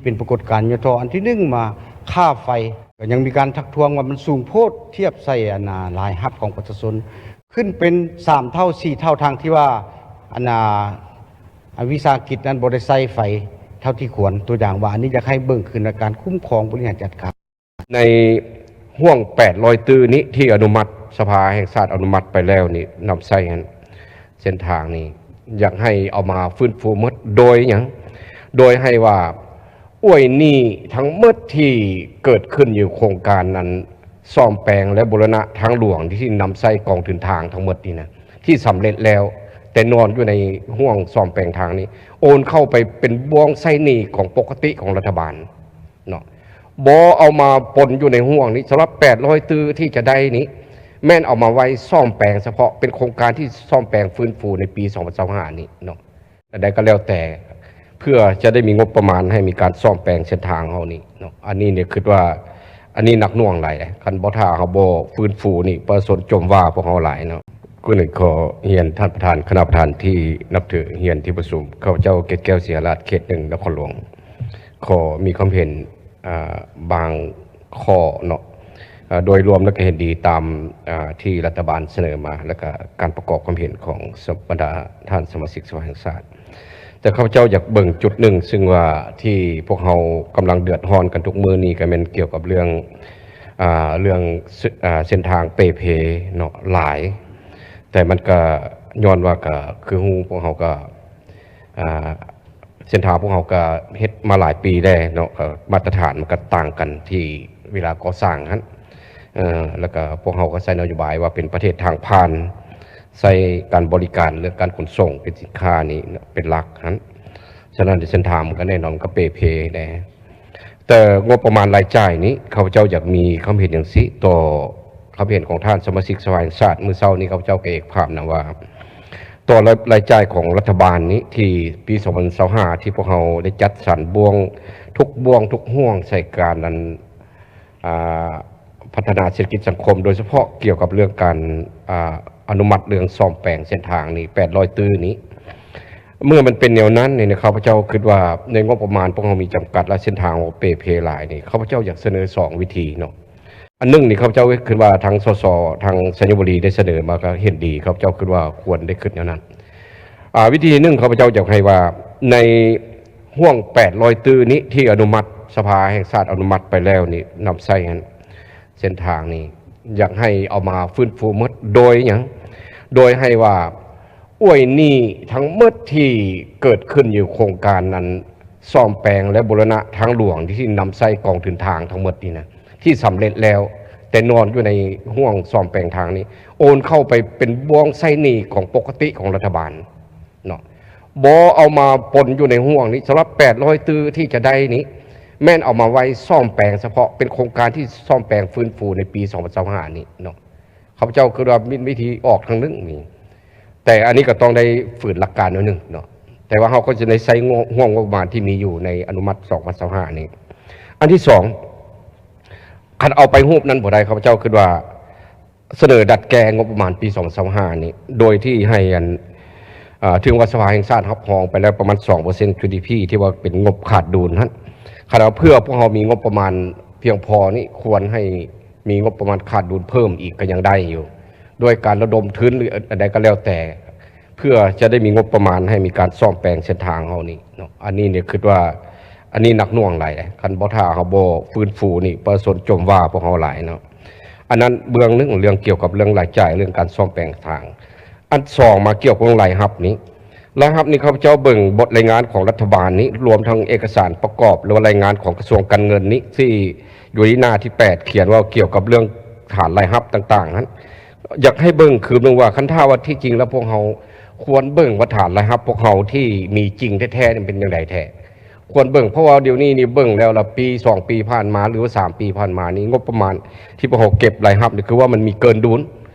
ເປັນປາກົດການຫຍໍ້ທໍ້ອັນທີໜຶ່ງມາຄ່າໄຟ. ກໍຍັງມີການທັກທ້ວງວ່າມັນສູງໂພດທຽບໃສ່ອັນນ່າລາຍຮັບຂອງປະຊາຊົນ ຂຶ້ນເປັນສາມເທົ່າ ສີ່ເທົ່າ ທັງທີ່ວ່າອັນນ່າ ອັນວິສາຫະກິດນັ້ນບໍ່ໄດ້ໃຊ້ໄຟເທົ່າທີ່ຄວນ. ຕົວຢ່າງວ່າອັນນີ້ ຢາກໃຫ້ເບິ່ງຄືນໃນການຄຸ້ມຄອງບໍລິຫານຈັດການ. ໃນຫ້ວງແປດຮ້ອຍຕື້ນີ້ ທີ່ອະນຸມັດ ສະພາແຫ່ງຊາດອະນຸມັດໄປແລ້ວນີ້ ນຳໃຊ້ຫັ້ນ ເສັ້ນທາງນີ້ ຢາກໃຫ້ເອົາມາຟື້ນຟູໝົດ. ໂດຍຫຍັງ? ໂດຍໃຫ້ວ່າອວຍໜີ້ທັງໝົດທີ່ເກີດຂຶ້ນຢູ່ໂຄງການນັ້ນ ສ້ອມແປງ ແລະ ບູລະນະທາງຫຼວງ ທີ່ນຳໃຊ້ກອງທຶນທາງທັງໝົດນີ້ນະ ທີ່ສຳເລັດແລ້ວ ແຕ່ນອນຢູ່ໃນຫ້ວງສ້ອມແປງທາງນີ້ ໂອນເຂົ້າໄປເປັນບ່ວງໃຊ້ໜີ້ຂອງປົກກະຕິຂອງລັດຖະບານເນາະ, ບໍ່ເອົາມາປົນຢູ່ໃນຫ້ວງນີ້. ສຳລັບແປດຮ້ອຍຕື້ທີ່ຈະໄດ້ນີ້ ແມ່ນເອົາມາໄວ້ສ້ອມແປງສະເພາະ ເປັນໂຄງການທີ່ສ້ອມແປງຟື້ນຟູໃນປີສອງພັນຊາວຫ້ານີ້ເນາະ. ອັນໃດກໍແລ້ວແຕ່ ເພື່ອຈະໄດ້ມີງົບປະມານໃຫ້ມີການສ້ອມແປງເສັ້ນທາງເຮົານີ້ເນາະ. ອັນນີ້ນີ້ຄິດວ່າ ອັນນີ້ໜັກໜ່ວງຫຼາຍເດ້. ຄັນບໍ່ ຖ້າເຮົາບໍ່ຟື້ນຟູນີ້ ປະຊາຊົນຈົ່ມວ່າພວກເຮົາຫຼາຍເນາະ. ກໍນີ້ຂໍຮຽນທ່ານປະທານ ຄະນະປະທານທີ່ນັບຖື, ຮຽນທີ່ປະຊຸມ, ຂ້າພະເຈົ້າ ເກດແກ້ວ ສີຫະລາດ ເຂດໜຶ່ງ ນະຄອນຫຼວງ ຂໍມີຄວາມເຫັນ ອ່າ ບາງຂໍ້ເນາະ. ເອີ່ ໂດຍລວມແລ້ວກໍເຫັນດີຕາມ ອ່າ ທີ່ລັດຖະບານສະເໜີມາ ແລ້ວກໍການປະກອບຄວາມເຫັນຂອງສະ ບັນດາທ່ານສະມາຊິກສະພາແຫ່ງຊາດ. ແຕ່ຂ້າພະເຈົ້າຢາກເບິ່ງຈຸດໜຶ່ງ ຊຶ່ງວ່າທີ່ພວກເຮົາກຳລັງເດືອດຮ້ອນກັນທຸກມື້ນີ້ ກໍແມ່ນກ່ຽວກັບເລື່ອງ ອ່າ ເລື່ອງ ເສັ້ນ ອ່າ ເສັ້ນທາງເປ່ເພເນາະ ຫຼາຍ. ແຕ່ມັນກໍຍ້ອນວ່າ ກໍຄືຮູ້ ພວກເຮົາກໍ ອ່າ ເສັ້ນທາງພວກເຮົາກໍເຮັດມາຫຼາຍປີແລ້ວເນາະ, ກໍມາດຕະຖານມັນກໍຕ່າງກັນທີ່ເວລາກໍ່ສ້າງຫັ້ນ. ເອີ່ ແລ້ວກໍພວກເຮົາກໍໃຊ້ນະໂຍບາຍວ່າເປັນປະເທດທາງຜ່ານ, ໃຊ້ການບໍລິການເລື່ອງການຂົນສົ່ງເປັນສິນຄ້ານີ້ເປັນຫຼັກຫັ້ນ. ສະນັ້ນເສັ້ນທາງມັນກໍແນ່ນອນກໍເປ່ເພແດ່. ແຕ່ງົບປະມານລາຍຈ່າຍນີ້ ຂ້າພະເຈົ້າຢາກມີຄຳເຫັນຈັ່ງຊີ້ ຕໍ່ຄຳເຫັນຂອງທ່ານສະມາຊິກສະພາແຫ່ງຊາດ. ມື້ເຊົ້ານີ້ຂ້າພະເຈົ້າກໍເອກພາບນຳວ່າ ຕໍ່ລາຍ ລາຍຈ່າຍຂອງລັດຖະບານນີ້ ທີ່ປີສອງພັນຊາວຫ້າ ທີ່ພວກເຮົາໄດ້ຈັດສັນບ່ວງ ທຸກບ່ວງທຸກຫ່ວງໃສ່ການນັ້ນ ອ່າ ພັດທະນາເສດຖະກິດສັງຄົມ ໂດຍສະເພາະກ່ຽວກັບເລື່ອງການ ອ່າ ອະນຸມັດເລື່ອງສ້ອມແປງເສັ້ນທາງນີ້ ແປດຮ້ອຍຕື້ນີ້. ເມື່ອມັນເປັນແນວນັ້ນນີ້ ຂ້າພະເຈົ້າຄິດວ່າໃນງົບປະມານພວກເຮົາມີຈຳກັດ ແລະ ເສັ້ນທາງເຮົາເປ່ເພຫຼາຍນີ້ ຂ້າພະເຈົ້າຢາກສະເໜີສອງວິທີເນາະ. ອັນໜຶ່ງນີ້ ຂ້າພະເຈົ້າຄິດວ່າທາງ ສສ ທາງໄຊຍະບູລີໄດ້ສະເໜີມາ ກໍເຫັນດີ, ຂ້າພະເຈົ້າຄິດວ່າຄວນໄດ້ຄິດແນວນັ້ນ. ອ່າ ວິທີໜຶ່ງ ຂ້າພະເຈົ້າຢາກໃຫ້ວ່າ ໃນຫ້ວງແປດຮ້ອຍຕື້ນີ້ ທີ່ອະນຸມັດ ສະພາແຫ່ງຊາດອະນຸມັດໄປແລ້ວນີ້ ນຳໃຊ້ຫັ້ນ ເສັ້ນທາງນີ້ ຢາກໃຫ້ເອົາມາຟື້ນຟູໝົດ. ໂດຍຫຍັງ? ໂດຍໃຫ້ວ່າ ອວຍໜີ້ທັງໝົດທີ່ເກີດຂຶ້ນຢູ່ໂຄງການນັ້ນ ສ້ອມແປງ ແລະ ບູລະນະທາງຫຼວງ ທີ່ນຳໃຊ້ກອງທຶນທາງທັງໝົດນີ້ນະ ທີ່ສຳເລັດແລ້ວ ແຕ່ນອນຢູ່ໃນຫ້ວງສ້ອມແປງທາງນີ້ ໂອນເຂົ້າໄປເປັນບ່ວງໃຊ້ໜີ້ຂອງປົກກະຕິຂອງລັດຖະບານເນາະ, ບໍ່ເອົາມາປົນຢູ່ໃນຫ້ວງນີ້. ສຳລັບແປດຮ້ອຍຕື້ທີ່ຈະໄດ້ນີ້ ແມ່ນເອົາມາໄວ້ສ້ອມແປງສະເພາະ ເປັນໂຄງການທີ່ສ້ອມແປງຟື້ນຟູໃນປີສອງພັນຊາວຫ້ານີ້ເນາະ. ຂ້າພະເຈົ້າຄິດວ່າມີວິທີອອກທາງໜຶ່ງນີ້ ແຕ່ອັນນີ້ກໍຕ້ອງໄດ້ຝືນຫຼັກການໜ້ອຍໜຶ່ງເນາະ, ແຕ່ວ່າເຮົາກໍຈະໄດ້ໃຊ້ງົບ ຮ່ວມງົບປະມານທີ່ມີຢູ່ໃນອະນຸມັດສອງພັນຊາວຫ້ານີ້. ອັນທີສອງ ຄັນເອົາໄປຮູບນັ້ນບໍ່ໄດ້ ຂ້າພະເຈົ້າຄິດວ່າສະເໜີດັດແກ້ງົບປະມານປີສອງພັນຊາວຫ້ານີ້ ໂດຍທີ່ໃຫ້ອັນ ເອີ່ ເຖິງວ່າສະພາແຫ່ງຊາດຮັບຮອງໄປແລ້ວປະມານສອງເປີເຊັນ ຈີດີພີ ທີ່ວ່າເປັນງົບຂາດດຸນຫັ້ນ, ຄັນວ່າເພື່ອພວກເຮົາມີງົບປະມານພຽງພໍນີ້ ຄວນໃຫ້ ມີງົບປະມານຂາດດຸນເພີ່ມອີກກໍຍັງໄດ້ຢູ່ ໂດຍການລະດົມທຶນ ຫຼື ອັນໃດກໍແລ້ວແຕ່ ເພື່ອຈະໄດ້ມີງົບປະມານໃຫ້ມີການສ້ອມແປງເສັ້ນທາງເຮົານີ້ເນາະ. ອັນນີ້ນີ້ຄິດວ່າ ອັນນີ້ໜັກໜ່ວງຫຼາຍເດ້. ຄັນບໍ່ ຖ້າເຮົາບໍ່ຟື້ນຟູນີ້ ປະຊາຊົນຈົ່ມວ່າພວກເຮົາຫຼາຍເນາະ. ອັນນັ້ນເບື້ອງໜຶ່ງ ເລື່ອງກ່ຽວກັບເລື່ອງລາຍຈ່າຍ ເລື່ອງການສ້ອມແປງທາງ. ອັນສອງ ມາກ່ຽວກັບລາຍຮັບນີ້ ລາຍຮັບນີ້ ຂ້າພະເຈົ້າເບິ່ງບົດລາຍງານຂອງລັດຖະບານນີ້ ລວມທັງເອກະສານປະກອບ ຫຼືວ່າລາຍງານຂອງກະຊວງການເງິນນີ້ ທີ່ຢູ່ໃນໜ້າທີແປດ ຂຽນວ່າກ່ຽວກັບເລື່ອງຖານລາຍຮັບຕ່າງໆຫັ້ນ ຢາກໃຫ້ເບິ່ງຄືນໜຶ່ງວ່າ ຄັນຖ້າວ່າທີ່ຈິງແລ້ວ ພວກເຮົາຄວນເບິ່ງວ່າຖານລາຍຮັບພວກເຮົາທີ່ມີຈິງແທ້ໆນີ້ເປັນຈັ່ງໃດແທ້ ຄວນເບິ່ງ. ເພາະວ່າດຽວນີ້ນີ້ເບິ່ງແລ້ວລະ ປີສອງປີຜ່ານມາ ຫຼືວ່າສາມປີຜ່ານມານີ້ ງົບປະມານທີ່ພວກເຮົາເກັບລາຍຮັບນີ້ ຄືວ່າມັນມີເກີນດຸນ.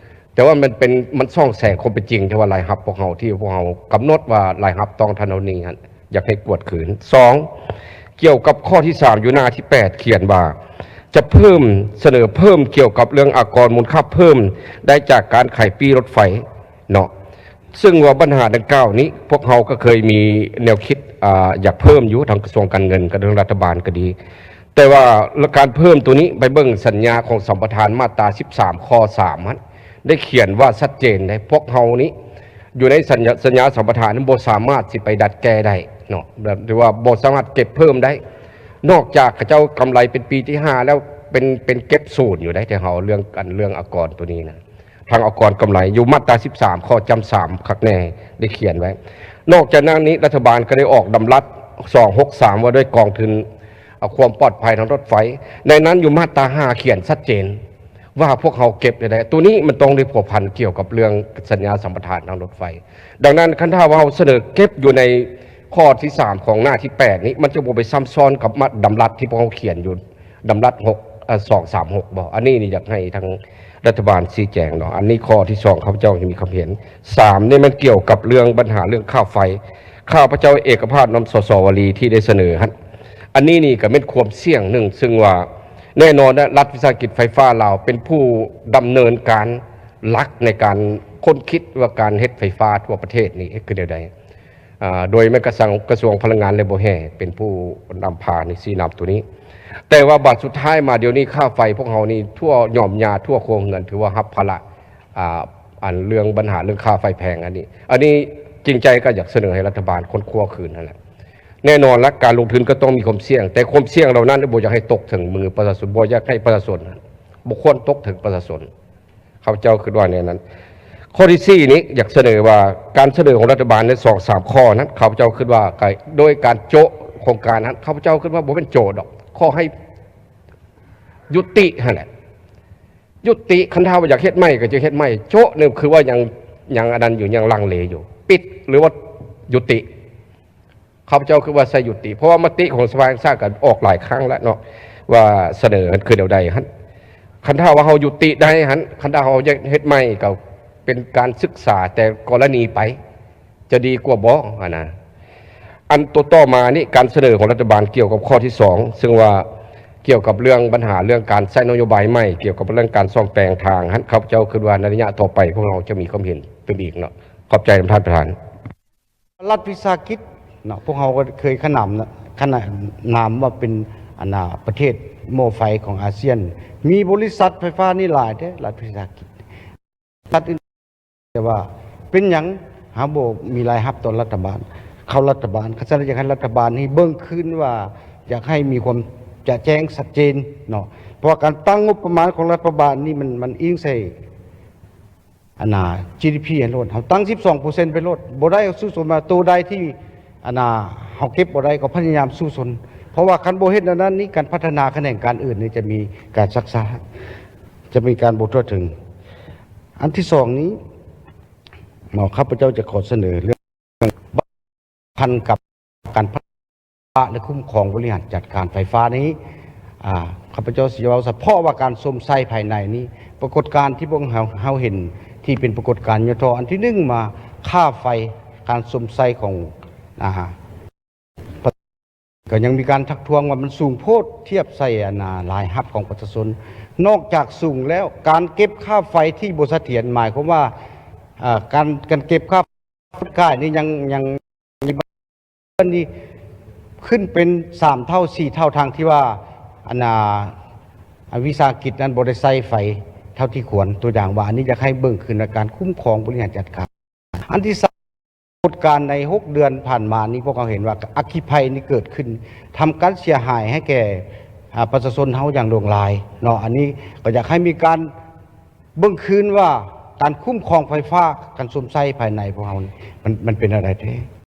ແຕ່ວ່າມັນເປັນ ມັນສ່ອງແສງຄວາມເປັນຈິງ ທີ່ວ່າລາຍຮັບພວກເຮົາ ທີ່ພວກເຮົາກຳນົດວ່າລາຍຮັບຕ້ອງເທົ່ານັ້ນເທົ່ານີ້ຫັ້ນ ຢາກໃຫ້ກວດຄືນ. ສອງ ກ່ຽວກັບຂໍ້ທີສາມ ຢູ່ໜ້າທີແປດ ຂຽນວ່າ ຈະເພີ່ມ ສະເໜີເພີ່ມກ່ຽວກັບເລື່ອງອາກອນມູນຄ່າເພີ່ມໄດ້ຈາກການຂາຍປີ້ລົດໄຟເນາະ. ເຊິ່ງວ່າບັນຫາດັ່ງກ່າວນີ້ ພວກເຮົາກໍເຄີຍມີແນວຄິດ ອາ ຢາກເພີ່ມຢູ່ ທາງກະຊວງການເງິນ ກັບທາງລັດຖະບານກໍດີ ແຕ່ວ່າການເພີ່ມໂຕນີ້ ໄປເບິ່ງສັນຍາຂອງສຳປະທານມາດຕາສິບສາມ ຂໍ້ສາມຫັ້ນ ໄດ້ຂຽນວ່າຊັດເຈນເດ້ ພວກເຮົານີ້ ຢູ່ໃນສັນຍາ ສັນຍາສຳປະທານນັ້ນ ບໍ່ສາມາດຊິໄປດັດແກ້ໄດ້ເນາະ ແບບ ຫຼືວ່າບໍ່ສາມາດເກັບເພີ່ມໄດ້ ນອກຈາກເຂົາເຈົ້າກຳໄລເປັນປີທີຫ້າແລ້ວ ເປັນ ເປັນເກັບສູນຢູ່ໄດ໋ ແຕ່ເຮົາເລື່ອງ ອັນເລື່ອງອາກອນໂຕນີ້ນະ ທາງອາກອນກຳໄລ ຢູ່ມາດຕາສິບສາມ ຂໍ້ຈຳສາມຄັກແນ່ ໄດ້ຂຽນໄວ້. ນອກຈາກນັ້ນນີ້ ລັດຖະບານກໍໄດ້ອອກດຳລັດສອງຫົກສາມ ວ່າດ້ວຍກອງທຶນ ອາ ຄວາມປອດໄພທາງລົດໄຟ ໃນນັ້ນຢູ່ມາດຕາຫ້າຂຽນຊັດເຈນ ວ່າພວກເຮົາເກັບໄດ້ໃດ. ໂຕນີ້ມັນຕ້ອງໄດ້ພົວພັນກ່ຽວກັບເລື່ອງສັນຍາສຳປະທານທາງລົດໄຟ. ດັ່ງນັ້ນ ຄັນຖ້າວ່າເຮົາສະເໜີເກັບຢູ່ໃນຂໍ້ທີສາມຂອງໜ້າທີແປດນີ້ ມັນຈະບໍ່ໄປຊ້ຳຊ້ອນກັບມາ ດຳລັດທີ່ພວກເຮົາຂຽນຢູ່ ດຳລັດຫົກ ເອີ ສອງສາມຫົກບໍ່? ອັນນີ້ນີ້ຢາກໃຫ້ທາງລັດຖະບານຊີ້ແຈງເນາະ. ອັນນີ້ຂໍ້ທີສອງ ຂ້າພະເຈົ້າຍັງມີຄວາມເຫັນ. ສາມນີ້ແມ່ນກ່ຽວກັບເລື່ອງບັນຫາເລື່ອງຄ່າໄຟ. ຂ້າພະເຈົ້າເອກະພາບນຳ ສສ ວາລີ ທີ່ໄດ້ສະເໜີຫັ້ນ. ອັນນີ້ນີ້ກໍແມ່ນຄວາມສ່ຽງໜຶ່ງ ຊຶ່ງວ່າແນ່ນອນນະ ລັດວິສາຫະກິດໄຟຟ້າລາວເປັນຜູ້ດຳເນີນການຫຼັກໃນການຄົ້ນຄິດວ່າການເຮັດໄຟຟ້າທົ່ວປະເທດນີ້ເຮັດຄືແນວໃດ. ອາ ໂດຍແມ່ນກະຊວງ ກະຊວງພະລັງງານ ແລະ ບໍ່ແຮ່ ເປັນຜູ້ນຳພາໃນຊີ້ນຳໂຕນີ້. ແຕ່ວ່າບາດສຸດທ້າຍມາດຽວນີ້ ຄ່າໄຟພວກເຮົານີ້ທົ່ວຫຍ້ອມຫຍ້າທົ່ວຄົວເຮືອນ ຖືວ່າຮັບພາລະ ອາ ອັນເລື່ອງບັນຫາເລື່ອງຄ່າໄຟແພງອັນນີ້. ອັນນີ້ຈິງໃຈກໍຢາກສະເໜີໃຫ້ລັດຖະບານຄົ້ນຄວ້າຄືນຫັ້ນແຫຼະ. ແນ່ນອນລະ ການລົງທຶນກໍຕ້ອງມີຄວາມສ່ຽງ, ແຕ່ຄວາມສ່ຽງເຫຼົ່ານັ້ນບໍ່ຢາກໃຫ້ຕົກເຖິງມືປະຊາຊົນ, ບໍ່ຢາກໃຫ້ປະຊາຊົນ ບໍ່ຄວນຕົກເຖິງປະຊາຊົນ. ຂ້າພະເຈົ້າຄິດວ່າແນວນັ້ນ. ຂໍ້ທີສີ່ນີ້ ຢາກສະເໜີວ່າ ການສະເໜີຂອງລັດຖະບານໃນສອງສາມຂໍ້ນັ້ນ ຂ້າພະເຈົ້າຄິດວ່າ ໂດຍການໂຈະໂຄງການຫັ້ນ ຂ້າພະເຈົ້າຄິດວ່າບໍ່ແມ່ນໂຈະດອກ, ຂໍໃຫ້ຍຸຕິຫັ້ນແຫຼະ. ຍຸຕິ, ຄັນຖ້າວ່າຢາກເຮັດໃໝ່ກໍຈະເຮັດໃໝ່, ໂຈະນີ້ຄືວ່າຍັງ ຍັງອັນນັ້ນຢູ່, ຍັງລັງເລຢູ່, ປິດ ຫຼືວ່າຍຸຕິ. ຂ້າພະເຈົ້າຄິດວ່າໃສ່ຍຸຕິ, ເພາະວ່າມະຕິຂອງສະພາແຫ່ງຊາດກໍອອກຫຼາຍຄັ້ງແລ້ວເນາະ ວ່າສະເໜີຄືແນວໃດຫັ້ນ. ຄັນຖ້າວ່າເຮົາຍຸຕິໄດ້ຫັ້ນ, ຄັນຖ້າເຮົາຢາກເຮັດໃໝ່ກໍເປັນການສຶກສາແຕ່ກໍລະນີໄປ ຈະດີກວ່າບໍ່ຫັ້ນນະ. ອັນໂຕຕໍ່ມານີ້ ການສະເໜີຂອງລັດຖະບານກ່ຽວກັບຂໍ້ທີສອງ ເຊິ່ງວ່າກ່ຽວກັບເລື່ອງບັນຫາເລື່ອງການໃຊ້ນະໂຍບາຍໃໝ່ ກ່ຽວກັບເລື່ອງການສ້ອມແປງທາງຫັ້ນ, ຂ້າພະເຈົ້າຄິດວ່າໃນໄລຍະຕໍ່ໄປພວກເຮົາຈະມີຄວາມເຫັນຕື່ມອີກເນາະ. ຂອບໃຈທ່ານປະທານ. ລັດວິສາຫະກິດເນາະ, ພວກເຮົາກໍເຄີຍຂະໜາມນະ ຂະໜາມນາມວ່າເປັນ ອັນນ່າ ປະເທດໝໍ້ໄຟຂອງອາຊຽນ, ມີບໍລິສັດໄຟຟ້ານີ້ຫຼາຍເດ້ ລັດວິສາຫະກິດ. ລັດອື່ນ ແຕ່ວ່າເປັນຫຍັງເຮົາບໍ່ມີລາຍຮັບຕໍ່ລັດຖະບານ, ເຂົ້າລັດຖະບານ? ຄັນຊັ້ນ ຢາກໃຫ້ລັດຖະບານນີ້ເບິ່ງຄືນວ່າ ຢາກໃຫ້ມີຄວາມຈະແຈ້ງຊັດເຈນເນາະ, ເພາະວ່າການຕັ້ງງົບປະມານຂອງລັດຖະບານນີ້ ມັນ ມັນອີງໃສ່ ອັນນ່າ ຈີດີພີຫັ້ນໂລດ, ເຮົາຕັ້ງສິບສອງເປີເຊັນໄປໂລດ, ບໍ່ໄດ້ ເຮົາສູ້ຊົນມາ. ໂຕໃດທີ່ ອັນນ່າ ເຮົາເກັບບໍ່ໄດ້ກໍພະຍາຍາມສູ້ຊົນ, ເພາະວ່າຄັນບໍ່ເຮັດແນວນັ້ນນີ້ ການພັດທະນາຂະແໜງການອື່ນນີ້ຈະມີການຊັກຊ້າ, ຈະມີການບໍ່ທົ່ວເຖິງ. ອັນທີສອງນີ້ເນາະ, ຂ້າພະເຈົ້າຈະຂໍສະເໜີເລື່ອງ ພັນກັບການພັດທະນາ ແລະ ຄຸ້ມຄອງບໍລິຫານຈັດການໄຟຟ້ານີ້ ອາ ຂ້າພະເຈົ້າຊິເວົ້າສະເພາະວ່າການຊົມໃຊ້ພາຍໃນນີ້, ປາກົດການທີ່ພວກເຮົາ ເຮົາເຫັນທີ່ເປັນປາກົດການຫຍໍ້ທໍ້ອັນທີໜຶ່ງມາ, ຄ່າໄຟ ການຊົມໃຊ້ຂອງ ອາ ກໍຍັງມີການທັກທ້ວງວ່າມັນສູງໂພດທຽບໃສ່ ອັນນ່າ ລາຍຮັບຂອງປະຊາຊົນ. ນອກຈາກສູງແລ້ວ ການເກັບຄ່າໄຟທີ່ບໍ່ສະຖຽນ ໝາຍຄວາມວ່າ ອາ ການ ການເກັບຄ່າ ກາຍນີ້ຍັງ ຍັງ ນີ້ຂຶ້ນເປັນສາມເທົ່າ ສີ່ເທົ່າ ທັງທີ່ວ່າ ອັນນ່າ ອາ ວິສາຫະກິດນັ້ນບໍ່ໄດ້ໃຊ້ໄຟເທົ່າທີ່ຄວນ. ຕົວຢ່າງວ່າ ອັນນີ້ຢາກໃຫ້ເບິ່ງຄືນໃນການຄຸ້ມຄອງບໍລິຫານຈັດການ. ອັນທີສາມ ປາກົດການໃນຫົກເດືອນຜ່ານມານີ້ ພວກເຮົາເຫັນວ່າອັກຄີໄພນີ້ເກີດຂຶ້ນ ທຳການເສຍຫາຍໃຫ້ແກ່ ອາ ປະຊາຊົນເຮົາຢ່າງຫຼວງຫຼາຍເນາະ. ອັນນີ້ກໍຢາກໃຫ້ມີການ ເບິ່ງຄືນວ່າການຄຸ້ມຄອງໄຟຟ້າ ການຊົມໃຊ້ພາຍໃນພວກເຮົານີ້ ມັນ ມັນເປັນແນວໃດແທ້.